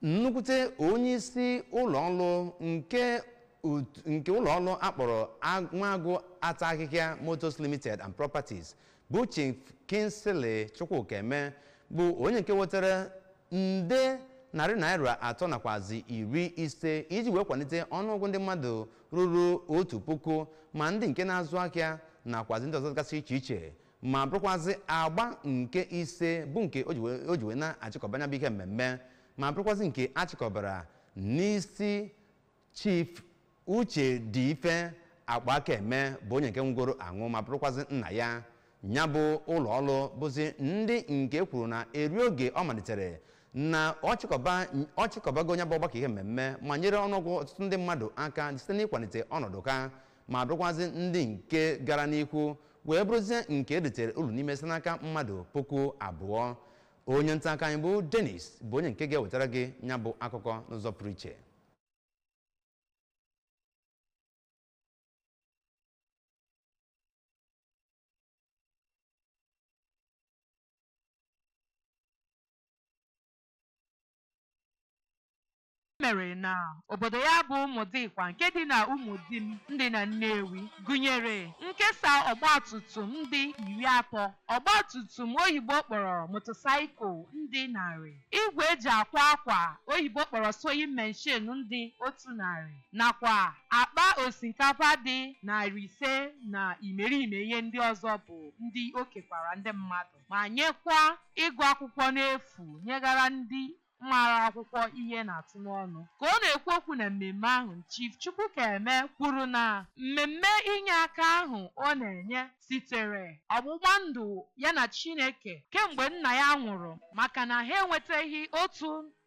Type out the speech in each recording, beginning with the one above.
Nnukwute onye isi ụlọ ọrụ nke ụlọ ọrụ akpọrọ Nwagụ Ata Ahịhịa Motors Limited and Properties, bụ Chief Kingsley Chukwukeme, bụ onye nke wetara nde ₦350 nakwazi iji wee kwalite ọnụọgụ ndị mmadụ ruru 1000, ma ndị nke na-azụ ahịa nakwazi ndị ọzọ gasị iche iche, ma bụrụkwazị agba nke ise bụ nke o ji wee na-achịkọba nya bụ ihe mmemme, ma bụrụkwazị nke achịkọbara n'isi Chief Uche dị Ife Akpakeme, bụ onye nke nwụgoro anwụ ma bụrụkwazị nna ya. Ya bụ ụlọ ọrụ bụzi ndị nke kwuru na eri oge ọ malitere na ọchịkọbago onye bụ ọgbakọ ihe mmemme, ma nyere ọnụọgụ ọtụtụ ndị mmadụ aka site n'ịkwalite ọnọdụ ha, ma bụrụkwazị ndị nke gara n'ihu wee bụrụzie nke eritere uru n'ime site n'aka mmadụ 2000. Onye nta akụkọ anyị bụ Dennis bụ onye nke ga-ewetara gị ya bụ akụkọ n'ụzọ pụrụ iche. Mere na obodo ya bụ Ụmụdịkwa nke dị na Ụmụdim ndị na Nnewi, gụnyere nkesa ọgbatumtum ndị 30, ọgbatumtum oyibo kpọrọ motorcycle ndị 100, igwe eji akwa akwa oyibo kpọrọ sewing machine ndị 100, nakwa akpa osikapa dị 500 na imerime ihe ndị ọzọ bụ ndị o kekwara ndị mmadụ, ma nyekwa ịgụ akwụkwọ n'efu nyegara ndị mara akwụkwọ ihe na-atụ n'ọnụ. Ka ọ na-ekwu okwu na mmemme ahụ, Chief Chukwukeme kwuru na mmemme inye aka ahụ ọ na-enye sitere ọgbụgba ndụ ya na Chineke kemgbe nna ya nwụrụ, maka na ha enwetaghị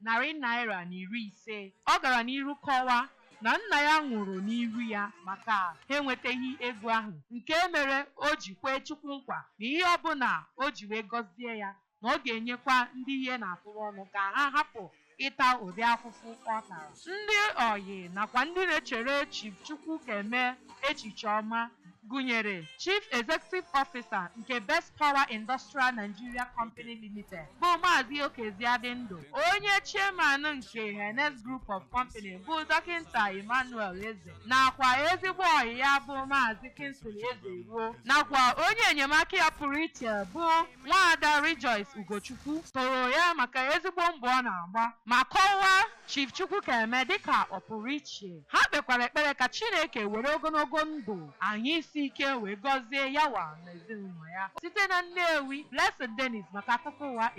₦150. Ọ gara n'iru kọwaa na nna ya nwụrụ n'iru ya maka ha enwetaghị ego ahụ, nke mere o ji kwee Chukwu nkwa na ihe ọbụla o ji wee gọzie ya, na ọ ga-enyekwa ndị ihe na-atụrụ ọnụ ka ha hapụ ịta ụdị afụfụ ọ tara. Ndị oyi nakwa ndị na-echere Chief Chukwukeme echiche ọma gụnyere Chief Executive Officer nke Best Power Industrial Nigeria Company Limited, bụ Maazị Okezie Adịndụ, onye chairman nke Henes Group of Company, bụ Dọkịta Emmanuel Eze, nakwa ezigbo ọyị ya bụ Maazị Kingsley Eze Ruo, nakwa onye enyemaka ya pụrụ iche bụ Nwaada Rejoice Ugochukwu, toro ya maka ezigbo mbọ ọ na-agba ma kọwaa Chief Chukwukeme dịka ọ pụrụ iche. Ha kpekwara ekpere ka Chineke were ogologo ndụ, ahụ isi ike wee gọzie yawa na ezinụlọ ya. Site na Nnewi, Blessing Dennis maka akụkọ ụwa.